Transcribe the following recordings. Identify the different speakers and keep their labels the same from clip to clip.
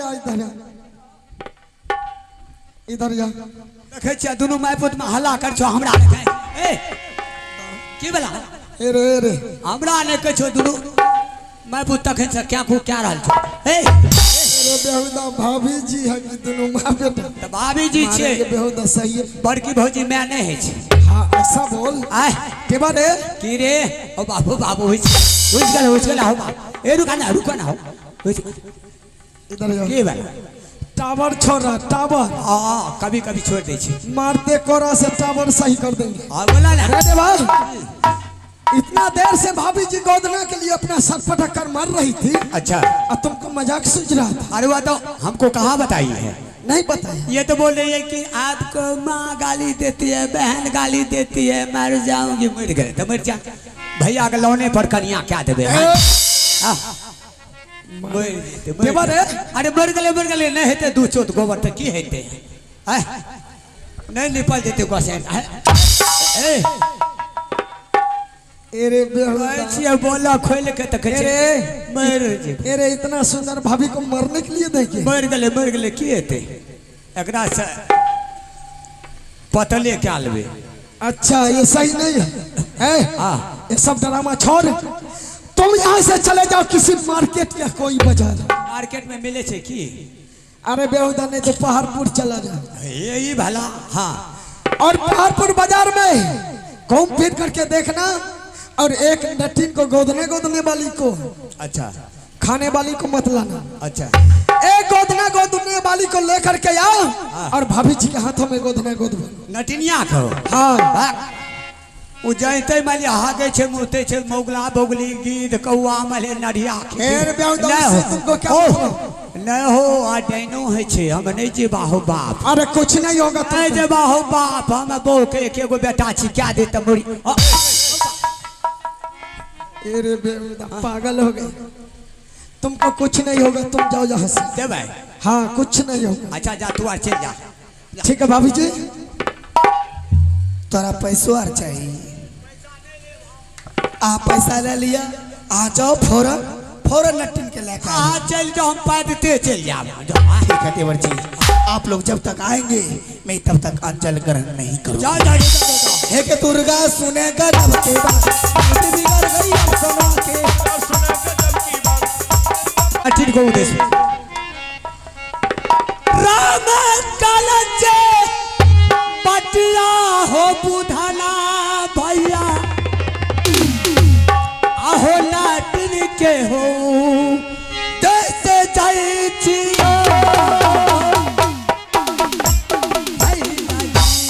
Speaker 1: आ इधर आ। इधर जा।
Speaker 2: देखै छियै दुनू माय पुत में हल्ला कर छो हमरा नहि कहै। ए की भेला?
Speaker 1: ए रे ए रे,
Speaker 2: हमरा नहि कहै छो, दुनू माय पुत तखन से क्या कू क्या रहल छो। ए
Speaker 1: अरे बेहुदा, भाभी जी है कि दोनों माँ बेटा?
Speaker 2: तऽ भाभी जी छियै।
Speaker 1: मारेंगे बेहुदा, सही है।
Speaker 2: बड़की भौजी माय नहि होइ छै।
Speaker 1: हाँ, ऐसा बोल।
Speaker 2: आय
Speaker 1: के बारे
Speaker 2: की रे? ओ बाबू बाबू होइ छै, बुझि गेल बुझि गेल। हो बाबू, ए रुका ना, रुका ना, हो बुझि।
Speaker 1: इधर जाओ।
Speaker 2: की भेल?
Speaker 1: टावर छोड़ रहा, टावर।
Speaker 2: आ कभी कभी छोड़ दै छै।
Speaker 1: मारते कोरा से टावर सही कर देंगे।
Speaker 2: आ बोला ना।
Speaker 1: अरे देवर, इतना देर से भाभी जी गोदना के लिए अपना सर पटक कर मर रही थी।
Speaker 2: अच्छा।
Speaker 1: और तुमको मजाक सूझ रहा था?
Speaker 2: अरे वह तो हमको कहाँ बताई है।
Speaker 1: नहीं बताया?
Speaker 2: ये तो बोल रही है कि आपको माँ गाली देती है, बहन गाली देती है, मर जाऊंगी। मर गए तो मर जा। भैया के लौने पर कनिया क्या देबे? हाँ? मर जेतै, मर
Speaker 1: देवर
Speaker 2: जेतै। अरे मर गेलै, मर गेलै, नहि हेतै दू चोट गोबर तऽ की हेतै? आँय? नहि निपल जेतै गोसाइ। ए
Speaker 1: अरे बेहुदा,
Speaker 2: कहै छियै बोला खोलि के तऽ कहै
Speaker 1: अरे
Speaker 2: छियै मरि जेबै।
Speaker 1: अरे, इतना सुंदर भाभी को मरने के लिए देखे?
Speaker 2: मरि गेलै, मरि गेलै, की हेतै? एकरा से पतले कए लेबै।
Speaker 1: अच्छा, ये सही नहीं है, है?
Speaker 2: हाँ।
Speaker 1: ये सब ड्रामा छोड़, तुम यहाँ से चले जाओ किसी मार्केट या कोई बाजार।
Speaker 2: मार्केट में मिले छै की?
Speaker 1: अरे बेहुदा, नहीं तो पहाड़पुर चला जा।
Speaker 2: यही भला, हाँ।
Speaker 1: और पहाड़पुर बाजार में घूम फिर करके देखना और एक नटीन को, गोदने गोदने वाली को।
Speaker 2: अच्छा।
Speaker 1: खाने वाली को मत लाना।
Speaker 2: अच्छा।
Speaker 1: एक गोदना गोदने वाली को लेकर के आओ और भाभी जी के हाथों में गोदना गोद।
Speaker 2: नटिनिया कहो?
Speaker 1: हाँ।
Speaker 2: भाग। ओ जैते माले हागे छै, मुते छै, मौगला बौगली गिद्ध कौआ मले नढ़िया।
Speaker 1: फेर बेहुदा,
Speaker 2: नहि हो।
Speaker 1: उससे तुमको क्या
Speaker 2: ओ,
Speaker 1: मतलब?
Speaker 2: नहि हो, आ डैनो होइ छै, हम नहि जेबा हो बाप।
Speaker 1: अरे कुछ नहीं होगा
Speaker 2: नहि
Speaker 1: तुमको।
Speaker 2: जेबा हो बाप, हम बहू के एक एगो बेटा छी, क्या दे तऽ मुड़ी।
Speaker 1: अरे बेहुदा, पागल हो गए? तुमको कुछ नहीं होगा, तुम जाओ यहाँ से।
Speaker 2: देबै?
Speaker 1: हाँ, कुछ नहीं होगा।
Speaker 2: अच्छा, जा तू आर चलि जा।
Speaker 1: ठीक है भाभी जी।
Speaker 3: तोरा पैसो आर चाहिए? आ पैसा ले लिया, आ जाओ फौरन फौरन नटिन के लेकर।
Speaker 2: अहाँ चलि जाओ, हम पैदते चलि जायब, जाओ।
Speaker 3: ठीक है देवर जी, आप लोग जब तक आएंगे, मैं तब तक अंजल ग्रहण नहीं करूँगा।
Speaker 2: जाओ जाओ जाओ, जाओ।
Speaker 3: हे के दुर्गा सुने गजब के बात, बात बिगड़ गई अब सुना के।
Speaker 2: नटिन को उद्देश्य राम कलचे बटिया हो बुधना भैया, आहो नाटिन के हो जैसे जाइ छियो भैया जी।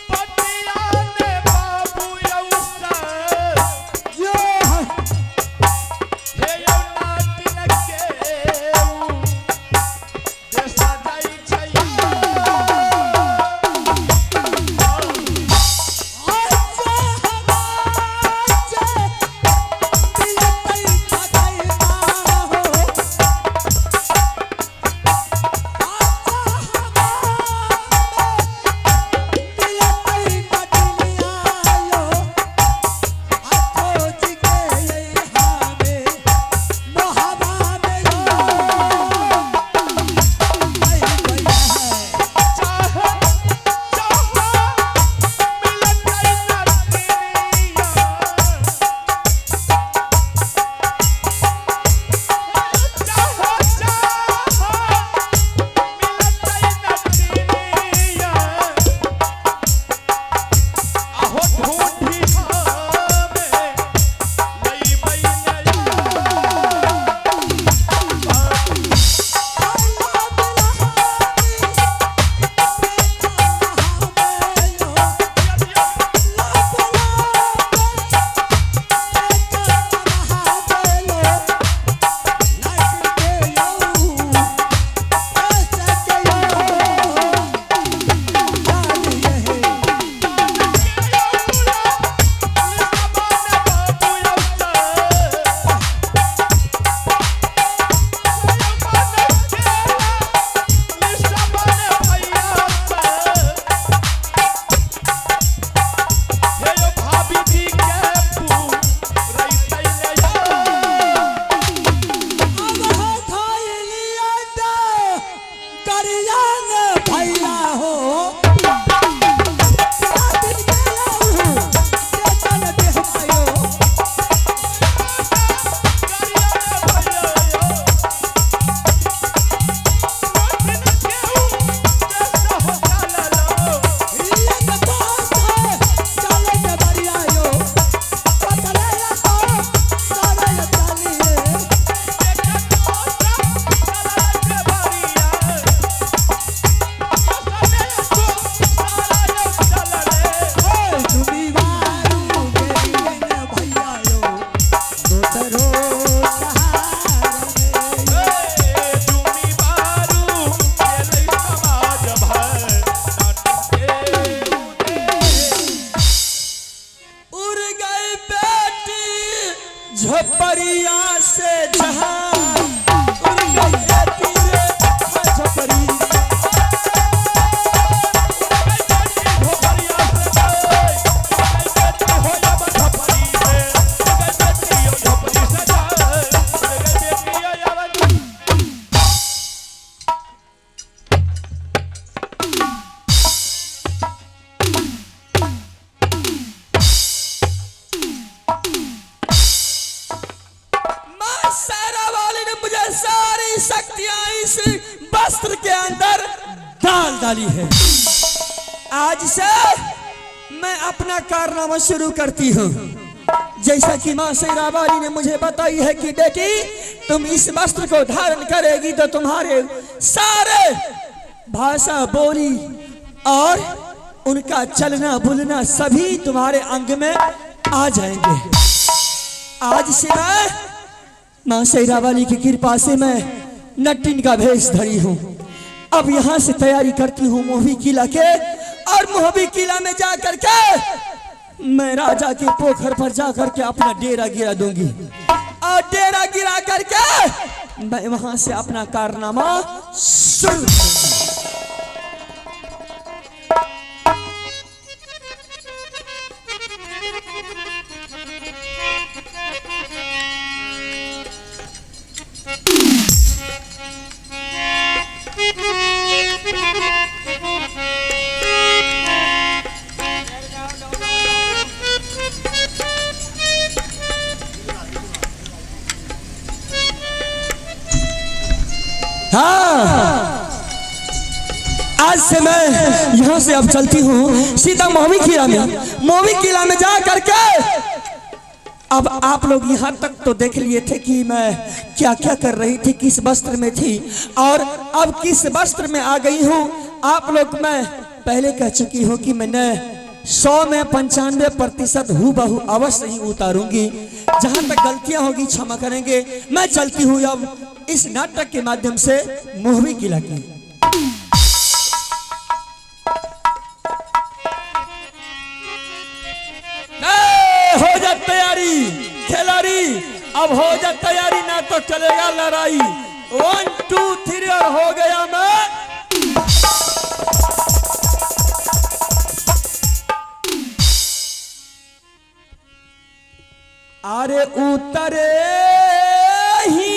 Speaker 4: पटिया ने बाबू अवसर
Speaker 2: जो हो
Speaker 4: डाली है। आज से मैं अपना कारनामा शुरू करती हूँ। जैसा कि माँ शेरावाली ने मुझे बताई है कि बेटी तुम इस वस्त्र को धारण करेगी तो तुम्हारे सारे भाषा बोली और उनका चलना बोलना सभी तुम्हारे अंग में आ जाएंगे। आज से मैं माँ शेरावाली की कृपा से मैं नट्टिन का भेष धरी हूँ। अब यहाँ से तैयारी करती हूँ मोहबी किला के, और मोहबी किला में जा करके मैं राजा के पोखर पर जा करके अपना डेरा गिरा दूंगी, और डेरा गिरा करके मैं वहां से अपना कारनामा शुरू करूंगी। हाँ, आज से मैं यहाँ से अब चलती हूँ सीधा मोहमी किला में। मोहमी किला में जा करके अब आप लोग यहाँ तक तो देख लिए थे कि मैं क्या क्या कर रही थी, किस वस्त्र में थी और अब किस वस्त्र में आ गई हूँ। आप लोग मैं पहले कह चुकी हूँ कि मैंने 100 में 95% हूबहू अवश्य ही उतारूंगी। जहाँ तक गलतियाँ होगी क्षमा करेंगे। मैं चलती हूँ अब इस नाटक के माध्यम से मोहबी किला की। हो जा तैयारी खिलाड़ी, अब हो जा तैयारी, ना तो चलेगा लड़ाई। 1 2 3 और हो गया मैं। अरे उतरे ही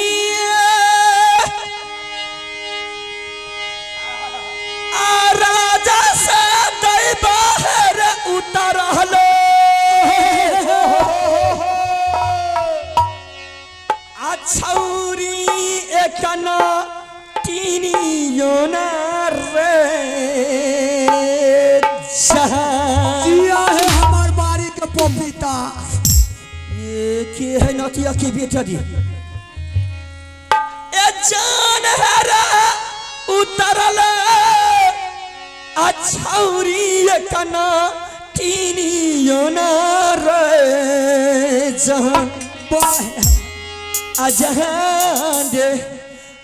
Speaker 4: राजा से दई बाहर उतरलो, छौरी एकना टीनियो ना रे
Speaker 1: जिया है हमार बाड़ी के पपीता।
Speaker 4: ये के है नतिया की बेटा दी, ए जान है रे उतरल छौरी एकना टीनियो ना रे जहान अजहान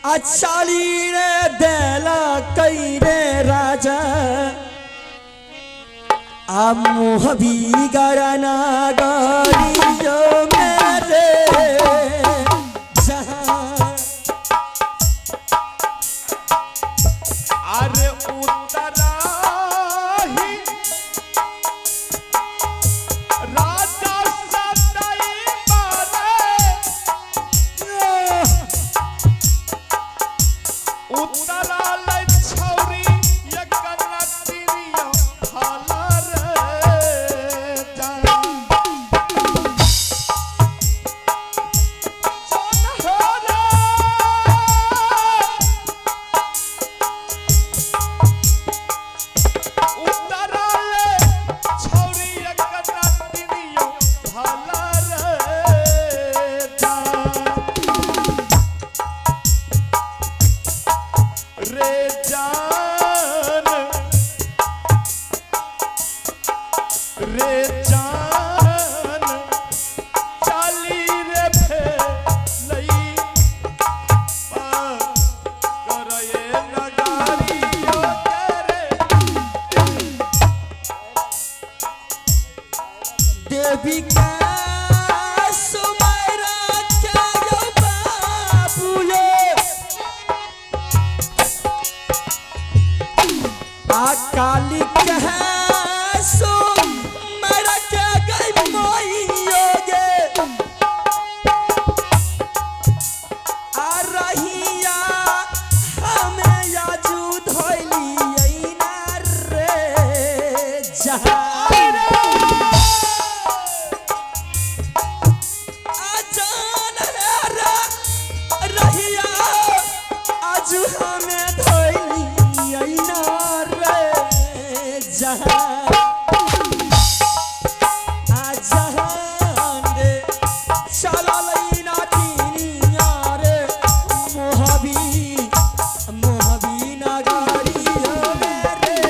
Speaker 4: अचाली रे देला कई रे राजा, आ मोहबी गरना गाड़ियो मेरे जहां।
Speaker 5: अरे उतरा ही राजा सदाई मारे, उतरा ले छौरी यकना तिरिया भाला रे जान। जान हो रे उतरा ले छौरी यकना तिरिया भाला रे जान। रे जान रे जान चाली रे फैलई करे नगारियो रे।
Speaker 4: देवी का सुमरा के यो बाबू ये, आ काली कह सुमरा के गई मोइयो गे, आ रहिया हमें याजू धोइली ना रे जहां। अजान रे रहिया आज हमें धोइली ना रे। जहां आ जहां रे चला लई नाटिनिया रे मोहबी मोहबी नगरिया रे।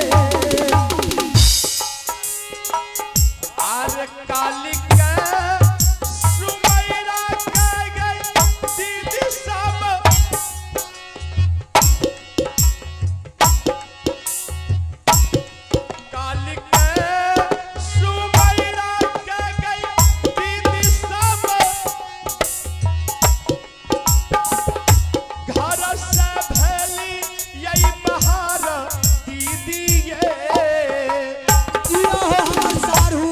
Speaker 5: आर काली के सुमैरा के गई दीदी सब काली के सुमैरा के गई दीदी सब घर से भैली यही बहार दीदी ये।
Speaker 2: जियो हो हमर सारू।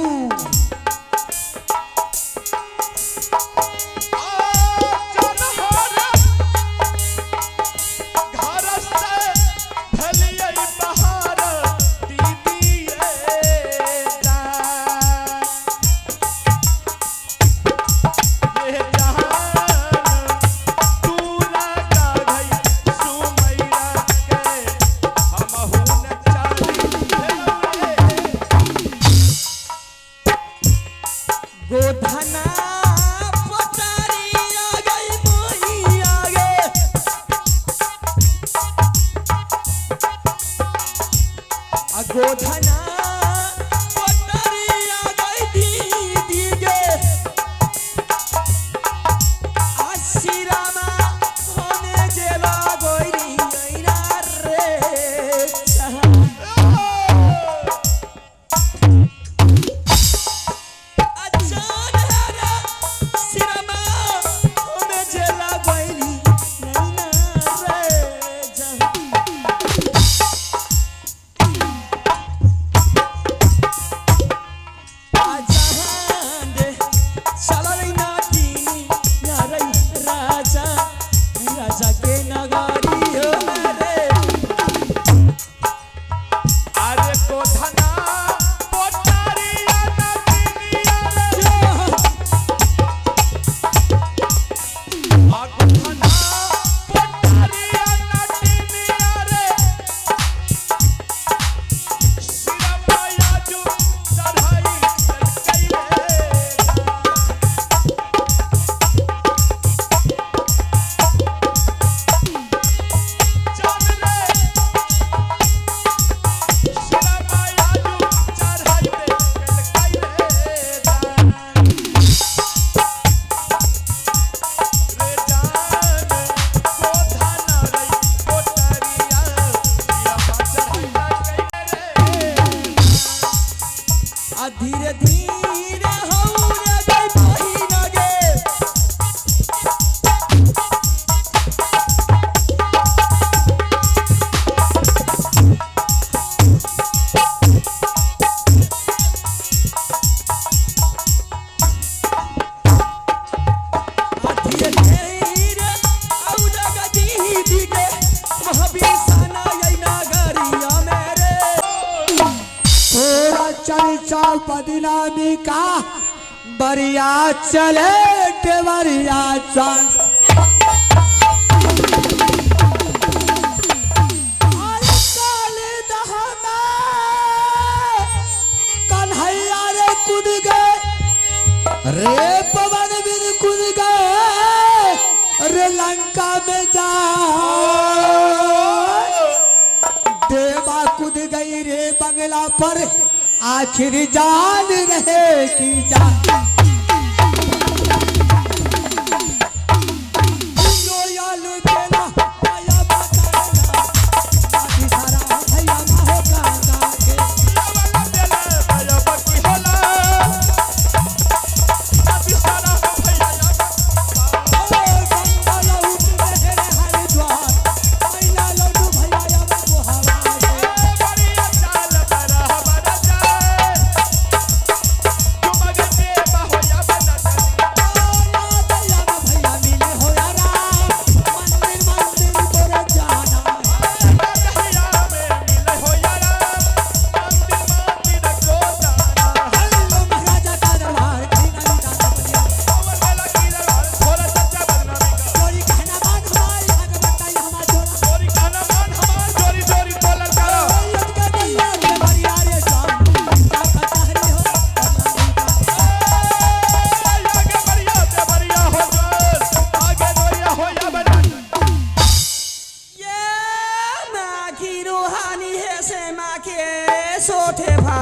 Speaker 4: गोधना पटारी आ गई मोही आ गए आ गोधना पटारी आ गई दीदी गे आशीरामा हमें जेला गोइरी ऐना रे जहां। अजान हरा सिरमा हमें जेला गोइरी नैना रे जहां। आजान रे चला रे नाटिनी यारै राजा राजा के नगारी हो रे।
Speaker 5: अरे गोधना पोटारिया नदिनिया रे गोधना पोटारिया नदिनिया रे सिरमाया जो चढ़ाई चलकई रे। चल रे सिरमाया जो चढ़ाई चलकई रे रे जान गोधना रे पोटरिया सिरमा चढ़ाई चलकई रे।
Speaker 4: आ धीरे धीरे हौरे गई बहिन गे आ धीरे धीरे औरा गई दीदी गे महावीर साना यई नगरिया मेरे।
Speaker 2: पूरा चर्चा बदनामी का बरिया चले देवरिया चल। अरे काली दह में कन्हैया रे कूद गए रे पवन बिन कूद गए रे लंका में जा देवा कूद गई रे बंगला पर आखिर जान रहे की जान। लोयालु बेला आया बताना, बाकी सारा भैया माहो गाना के। ओ गंगा लौट बहरे हरिद्वार, मैला लौटू भैया अब मोहवा के। ओ
Speaker 4: सोठे भा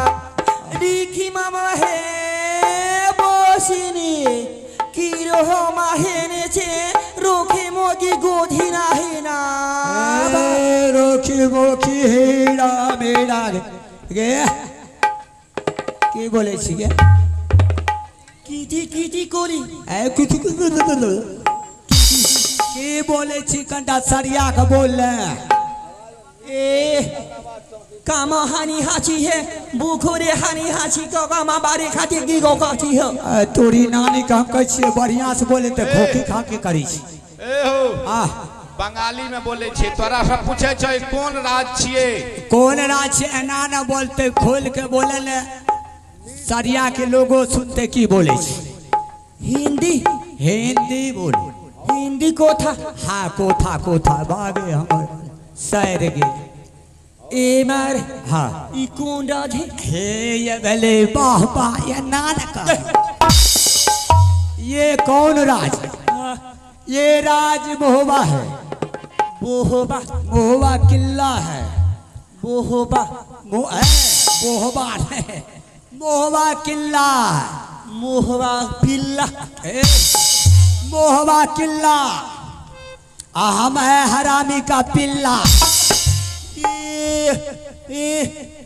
Speaker 4: रिखी मामा हे বসিনি কি রহ মাহেনেছে রোখে মগি গোধি নাহি না।
Speaker 2: রখি মখি হেরা মেরা গে কি বলেছি গে?
Speaker 4: কিটি কিটি করি।
Speaker 2: এ কিছু কি বলেছি কন্টা सरिया के बोल।
Speaker 4: এ কামা হানি হাঁচি হে বুখরে হানি হাঁচি কামা বাড়ি খাতি কি গো কাটি হে।
Speaker 2: तोरी नानी के हम कहै छियै बढ़िया से बोले तऽ खोखी खाकी करै छी।
Speaker 5: ए हो।
Speaker 2: आह।
Speaker 5: बंगाली में बोले छियै, तोरा सब पूछे छै कोन राज छियै।
Speaker 2: कोन राज छै एना न बोलते, खोल के बोले ने सरिया के लोगो सुनते की बोले छी।
Speaker 4: हिंदी।
Speaker 2: हिंदी बोल।
Speaker 4: हिंदी कोथा।
Speaker 2: हाँ कोथा कोथा भागे हमर सैर गे।
Speaker 4: ए मार।
Speaker 2: हाँ।
Speaker 4: ई कोन राज है?
Speaker 2: हे ये भले वाह वाह ये नानक ये कौन राज है? ये राज मोहबा है।
Speaker 4: बोहोबा।
Speaker 2: मोहबा किला है।
Speaker 4: बोहोबा।
Speaker 2: मोहबा नहीं, मोहबा किला है।
Speaker 4: मोहबा पिल्ला।
Speaker 2: ए, मोहबा किला आ हम है हरामी का पिल्ला।
Speaker 4: ए ए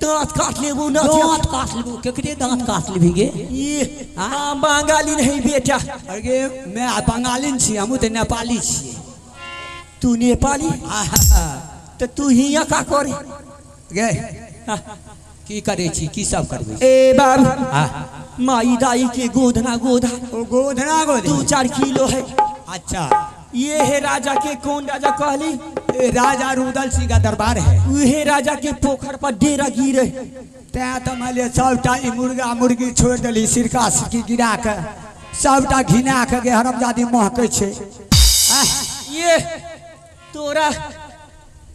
Speaker 4: दांत काट लेबू ना।
Speaker 2: दांत काट लेबू? केकरे दांत काट लेबी गे?
Speaker 4: ये हम बंगाली नहीं बेटा।
Speaker 2: अरे मैं बंगाली छी, हमहूँ तऽ नेपाली छियै।
Speaker 4: तू नेपाली?
Speaker 2: आहा।
Speaker 4: तो तू हिया का करे?
Speaker 2: गे की करै छी, की सब करबै?
Speaker 4: ए बाबू।
Speaker 2: आ
Speaker 4: माई दाई के गोधना गोधा।
Speaker 2: ओ गोधना गोधना
Speaker 4: 2-4 किलो है।
Speaker 2: अच्छा।
Speaker 4: ये है राजा के कौन राजा कहली?
Speaker 2: ए, राजा रुदल सिंह का दरबार है।
Speaker 4: उहे राजा के पोखर पर डेरा गिरे।
Speaker 2: तैं तऽ मानि लिअ सबटा ई मुर्गा मुर्गी छोड़ि देली, सिरका सिरकी गिरा के सबटा घिना के गे हरमजादी महकै छै। आह,
Speaker 4: ये तोरा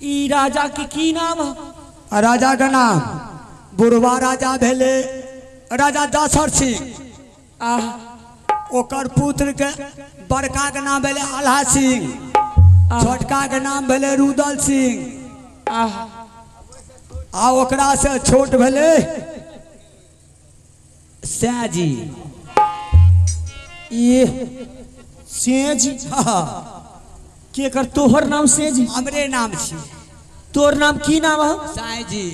Speaker 4: ई राजा के की नाम है?
Speaker 2: आ राजा के नाम बुढ़वा राजा भेलै राजा दशरथ सिंह।
Speaker 4: आह।
Speaker 2: ओकर पुत्र के बड़का के नाम भेलै आल्हा सिंह, छोटका के नाम भेलै रुदल सिंह।
Speaker 4: आह।
Speaker 2: आ ओकरा से छोट भेलै सैजी।
Speaker 4: ये सेजी?
Speaker 2: हाँ।
Speaker 4: के कर तोहर नाम सेजी?
Speaker 2: हमरे नाम छी।
Speaker 4: तोर नाम की नाम है?
Speaker 2: साईजी।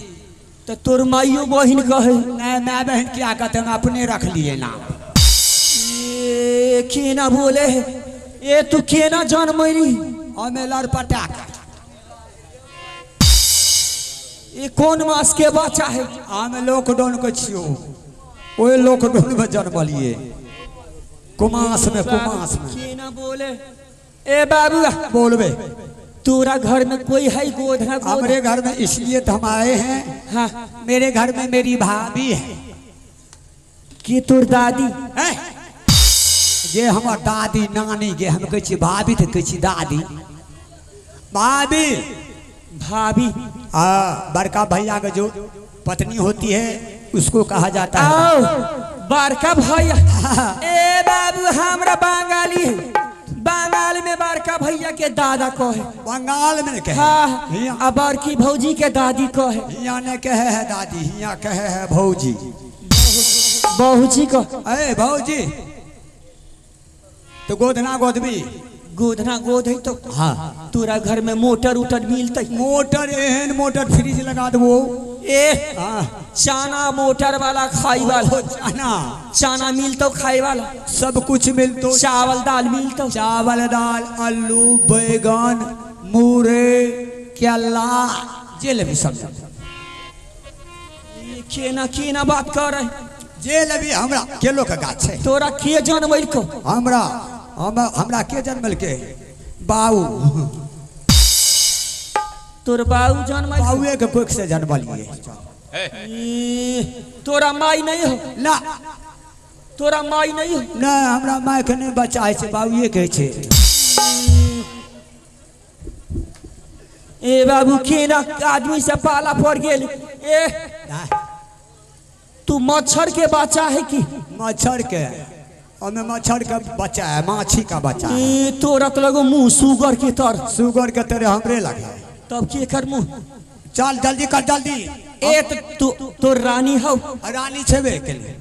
Speaker 4: तो तोर माइयो बहिन कहे?
Speaker 2: नहीं, मैं बहन क्या कहते, हम अपने रख लिए नाम।
Speaker 4: ये केना बोले है? ए तू केना जनमैली?
Speaker 2: हमें लड़पटा के।
Speaker 4: ये कौन मास के बच्चा है?
Speaker 2: हम लॉकडाउन के छियो, ओहि लॉकडाउन में जन्मलिए, कुमास में, कुमास में।
Speaker 4: केना बोले ए बाबू?
Speaker 2: बोलबे।
Speaker 4: तोरा घर में कोई है गोधना गोधा?
Speaker 2: हमारे घर में इसलिए तो हम आए हैं।
Speaker 4: हाँ।
Speaker 2: मेरे घर में मेरी भाभी है।
Speaker 4: की तोर दादी?
Speaker 2: हैं? ये हमर दादी नानी गे, हम कहै छी भाभी तऽ कहै छी दादी भाभी।
Speaker 4: भाभी।
Speaker 2: आ बड़का भैया का जो पत्नी होती है उसको कहा जाता है।
Speaker 4: आओ बड़का भैया। ए बाबू हमरा बंगाली है, बंगाल में बड़का भैया के दादा कहे।
Speaker 2: बंगाल में कहे?
Speaker 4: हाँ।
Speaker 2: हियाँ।
Speaker 4: आ बड़की भौजी के दादी कहे।
Speaker 2: हियाँ ने कहे है दादी, हियाँ कहे है भौजी।
Speaker 4: भौजी को।
Speaker 2: ए भौजी तो गोदना गोदबी?
Speaker 4: गोधना गोद है तो।
Speaker 2: हाँ।
Speaker 4: तोरा घर में मोटर उटर मिलते?
Speaker 2: मोटर एहन मोटर फ्रिज लगा देबो।
Speaker 4: ए।
Speaker 2: हाँ।
Speaker 4: चाना मोटर वाला खाई वाला।
Speaker 2: ओ, चाना।
Speaker 4: चाना मिलतो खाई वाला?
Speaker 2: सब कुछ मिलतो।
Speaker 4: चावल दाल मिलतो?
Speaker 2: चावल दाल आलू बैगन मूरे केला जे लेबी सब।
Speaker 4: ये केना केना बात कर रहे?
Speaker 2: जे लेबी, हमरा केलो के गाछ छै।
Speaker 4: तोरा के जनमैल को?
Speaker 2: हमरा हम हमरा के जनमलके? बाऊ।
Speaker 4: तोर बाऊ जनमैल?
Speaker 2: बाऊए के कोख से जनमलिए।
Speaker 4: ए, तोरा माई नहीं हो?
Speaker 2: ना।
Speaker 4: तोरा माई नहीं हो?
Speaker 2: नहीं, हमरा माय के नहीं बच्चा है छै, बाऊए के छै।
Speaker 4: ए बाबू केना आदमी से पाला पड़ गेल। ए तू मच्छर के बच्चा है की?
Speaker 2: मच्छर के, हमें मच्छर का बच्चा है, माछी का बच्चा है।
Speaker 4: ए तोरा तो लगो मुंह सुगर के तर।
Speaker 2: सुगर के तरह हमरे लगे।
Speaker 4: तब के कर मुंह?
Speaker 2: चल जल्दी कर जल्दी।
Speaker 4: ए त तू तो रानी हौ।
Speaker 2: रानी छेबे केले।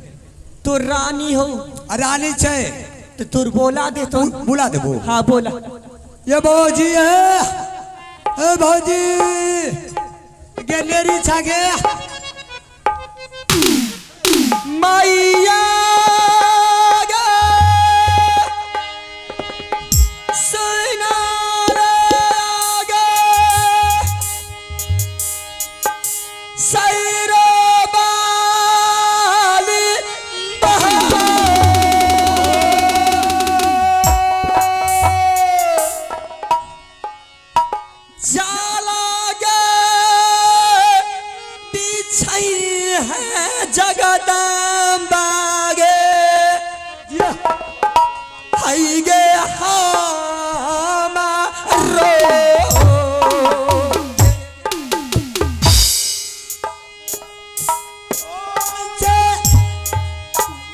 Speaker 4: तो रानी हौ।
Speaker 2: रानी छै।
Speaker 4: तो तोर बोला दे तो।
Speaker 2: बुला देबो।
Speaker 4: हाँ बोला।
Speaker 2: ये भौजी है, ए भौजी गेलेरी छागे।
Speaker 4: मैया गे सुना रे गे सैरो बाली जाला गे बिछई है जगदम्बा गे हई गे हमारो।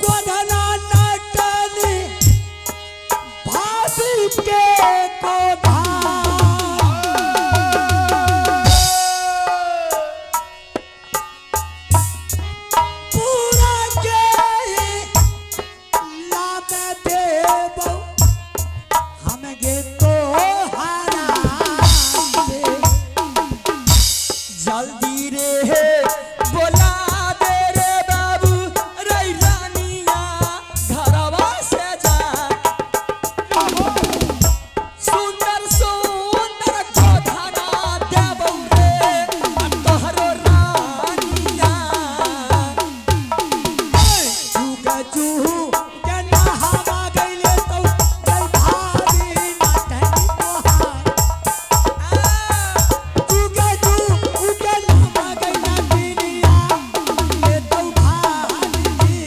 Speaker 1: गोधना नटनी भाभी के कोधा पूरा के लाम देबो हम गे तो हरा दे।
Speaker 4: जल्दी रे बोला दे रे बाबू रे रानिया घरवा से जा। सुंदर सुंदर गोधना देबो रे तोहरो रानिया।
Speaker 1: चूक चूहू के नहावा गइले तो गई भाभी नटनी तोहार। चूक चूहू के नहावा गइले बिनिया के तो भाभी।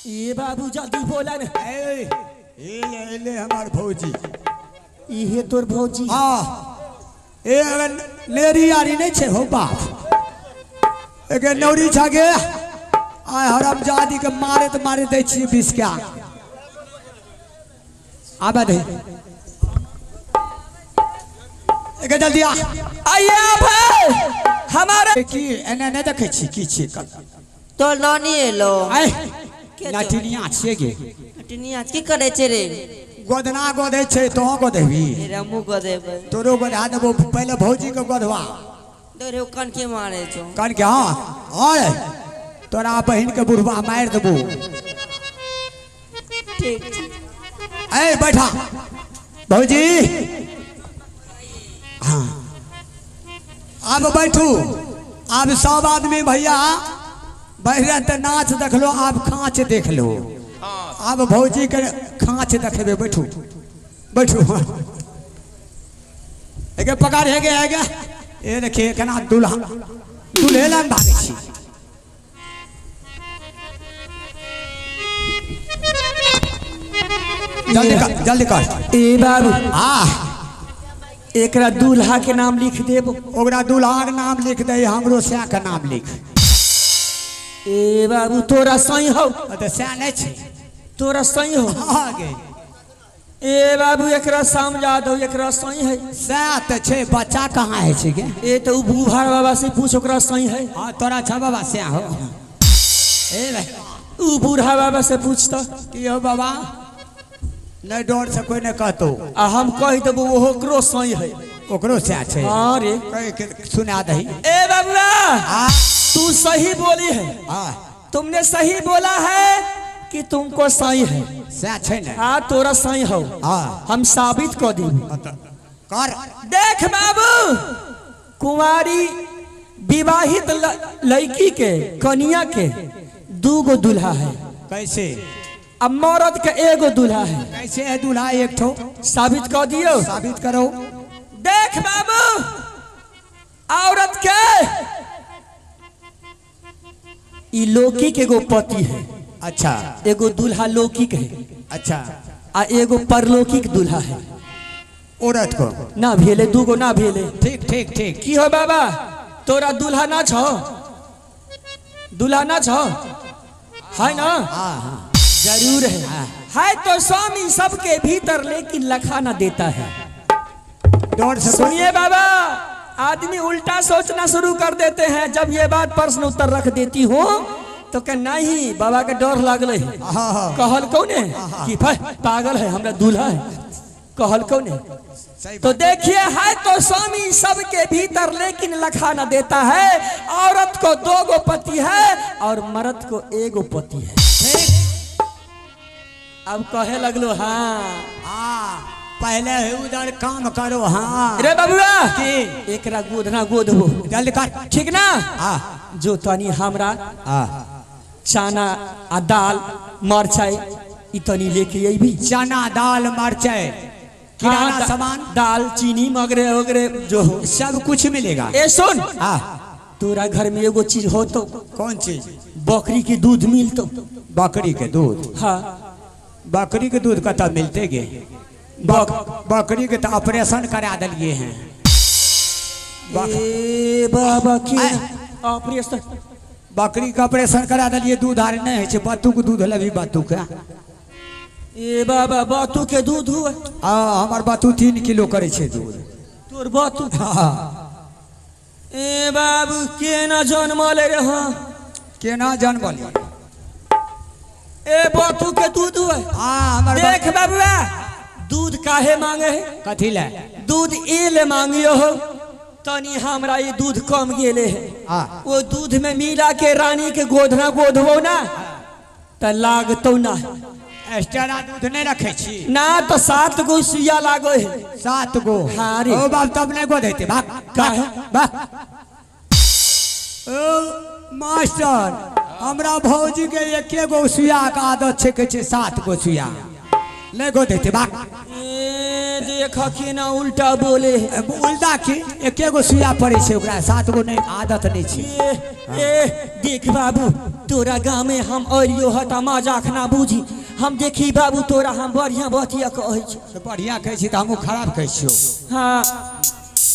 Speaker 4: ए बाबू जल्दी बोला न।
Speaker 2: ए ए ले हमार भौजी।
Speaker 4: इहे तोर भौजी।
Speaker 2: हाँ ए अगर लेरी आरी नहीं छे हो बाप एके नौरी छागे आय हराम जादी के मारे तो मारे दै छियै 20 के आबे दे एके जल्दी आ।
Speaker 4: आइए आप है हमारे
Speaker 2: की एने नहि देखै छी की छियै कल।
Speaker 6: तोर नानी एलो।
Speaker 2: आय
Speaker 6: के छौ?
Speaker 2: नटिनिया छियै गे।
Speaker 6: नटिनिया की करे छै रे?
Speaker 2: गोदना गोदै छै तोहूँ गोदेबी।
Speaker 6: रे हमहूँ गोदेबै।
Speaker 2: तोरो गोधा देबो पहिले भौजी के गोधवा।
Speaker 6: तोरे ओ कन के मारे छौ?
Speaker 2: कन के? हाँ हाँ रे तोरा बहिन के बुढ़वा मारि देबो।
Speaker 6: ठीक छै।
Speaker 2: ए बैठा भौजी। हाँ आब बैठू। आब सब आदमी भैया बैठ तऽ नाच देखलो आब खाँच देख लो। आब भौजी के खाँच देखेबे। बैठू बैठू। एके पकड़ हेगे हेगे ए देखिए केना दूल्हा दूल्हे लग भागै छी। जल्दी कर जल्दी कर।
Speaker 4: ए बाबू
Speaker 2: आ
Speaker 4: एकरा दूल्हा के नाम लिख देबो।
Speaker 2: ओकरा दूल्हा के नाम लिख दे हमरो सै के नाम लिख।
Speaker 4: ए बाबू तोरा सही हौ।
Speaker 2: तऽ सै नहि छै।
Speaker 4: तोरा सही हौ।
Speaker 2: हाँ गे।
Speaker 4: ए बाबू एकरा समझा दो एकरा सही है।
Speaker 2: सै तऽ छै बच्चा कहाँ है छै गे?
Speaker 4: ए तो उ बुढ़ा बाबा से पूछ ओकरा सही है।
Speaker 2: हाँ तोरा छ बाबा सै हो। ए भाई
Speaker 4: उ बूढ़ा बाबा से पूछ तो।
Speaker 2: की हो बाबा नहीं डर से कोई नहीं कहतो।
Speaker 4: आ हम कह देबो ओकरो सही है।
Speaker 2: ओकरो सै छै।
Speaker 4: हाँ रे
Speaker 2: कह के सुना दही।
Speaker 4: ए बाबूआ
Speaker 2: हाँ
Speaker 4: तू सही बोली है।
Speaker 2: हाँ
Speaker 4: तुमने सही बोला है कि तुमको सही है।
Speaker 2: सै छै ने।
Speaker 4: हाँ तोरा सही हो।
Speaker 2: हाँ
Speaker 4: हम साबित कर दी।
Speaker 2: कर।
Speaker 4: देख बाबू कुंवारी विवाहित लड़की के कनिया के 2 गो दूल्हा है।
Speaker 2: कैसे?
Speaker 4: अब मर्द के 1 गो दूल्हा है।
Speaker 2: कैसे है दूल्हा एक ठो?
Speaker 4: साबित कर दियो।
Speaker 2: साबित करो।
Speaker 4: देख बाबू औरत के ई लौकिक एगो पति है।
Speaker 2: अच्छा।
Speaker 4: एगो दूल्हा लौकिक है।
Speaker 2: अच्छा।
Speaker 4: आ एगो परलौकिक दूल्हा है।
Speaker 2: औरत को
Speaker 4: ना भेले 2 गो ना भेले।
Speaker 2: ठीक ठीक ठीक।
Speaker 4: की हो बाबा तोरा दूल्हा ना छो? दूल्हा ना छो है ना?
Speaker 2: हाँ हाँ
Speaker 4: जरूर है। है तो स्वामी सबके भीतर लेकिन लखा ना देता है।
Speaker 2: डर से
Speaker 4: सुनिए बाबा आदमी उल्टा सोचना शुरू कर देते हैं। जब ये बात प्रश्न उत्तर रख देती हूँ तो कह नहीं बाबा के डर लागले। कहल कौन है कि भाई पागल है, हमरा दूल्हा है, कहल कौन है? तो देखिए है तो स्वामी सबके भीतर, लेकिन लखा न देता है। औरत को दो गो पति है और मर्द को एगो पति है। अब कहे लगलो हाँ
Speaker 2: हाँ, पहले है उधर काम करो। हाँ
Speaker 4: रे बबुआ
Speaker 2: की?
Speaker 4: एकरा गोधना गोधबो
Speaker 2: जल्दी कर।
Speaker 4: ठीक ना?
Speaker 2: हाँ।
Speaker 4: जो तनी हमरा
Speaker 2: हाँ
Speaker 4: चना आ दाल मरचाई ई तनी लेके अइबी।
Speaker 2: चना दाल मरचाई किराना
Speaker 4: हाँ,
Speaker 2: सामान
Speaker 4: दाल चीनी मगरे वगैरह जो हो
Speaker 2: सब कुछ मिलेगा।
Speaker 4: ए सुन,
Speaker 2: हाँ
Speaker 4: तोरा घर में एगो चीज हो तो?
Speaker 2: कौन चीज?
Speaker 4: बकरी के दूध मिल तो?
Speaker 2: बकरी के दूध?
Speaker 4: हाँ।
Speaker 2: बकरी के दूध कतऽ मिलते गे? बकरी के तो ऑपरेशन करा दिलिए हैं।
Speaker 4: ए बाबा की ऑपरेशन?
Speaker 2: बकरी के ऑपरेशन करा दिलिए, दूध आर नहीं है। बतू के दूध लेबी? बतू के?
Speaker 4: ए बाबा, बातू के दूध हुआ?
Speaker 2: आ हमर बतू 3 किलो करे छै दूध।
Speaker 4: तोर बातू?
Speaker 2: हाँ।
Speaker 4: ए बाबू, केना जन्मले रे? हाँ।
Speaker 2: केना जन्मल?
Speaker 4: ए बातू के दूध हुआ?
Speaker 2: हाँ, हमर
Speaker 4: देख बाबुआ, दूध काहे मांगे है?
Speaker 2: कथी ले?
Speaker 4: दूध ए ले मांगियो हो, तनी हमरा ये दूध कम गेले है।
Speaker 2: हाँ।
Speaker 4: वो दूध में मिला के रानी के गोधना गोधबो ना त लागतो ना।
Speaker 2: एक्स्ट्रा दूध नहीं रखे छी?
Speaker 4: ना तो 7 गो सुइया लागो है।
Speaker 2: 7 गो?
Speaker 4: हाँ रे।
Speaker 2: ओ बाप, तब नहीं गोधेते। भाग।
Speaker 4: काहे?
Speaker 2: भाग। ओ मास्टर, हमरा भौजी के एके गो सुइया के आदत छै, कहै छै 7 गो सुइया नहीं गोधेते। भाग।
Speaker 4: ए देख केना उल्टा बोले है।
Speaker 2: उल्टा की? एके गो सुइया पड़े छै ओकरा, 7 गो नहीं, आदत नहीं छै।
Speaker 4: ए ए देख बाबू, तोरा गाँव में हम अलियो ह त मजाक ना बूझी। हम देखी बाबू, तोरा हम बढ़िया बतिया कहै छी।
Speaker 2: तऽ बढ़िया कहै छी तऽ हमहूँ खराब कहै छियौ।
Speaker 4: हाँ।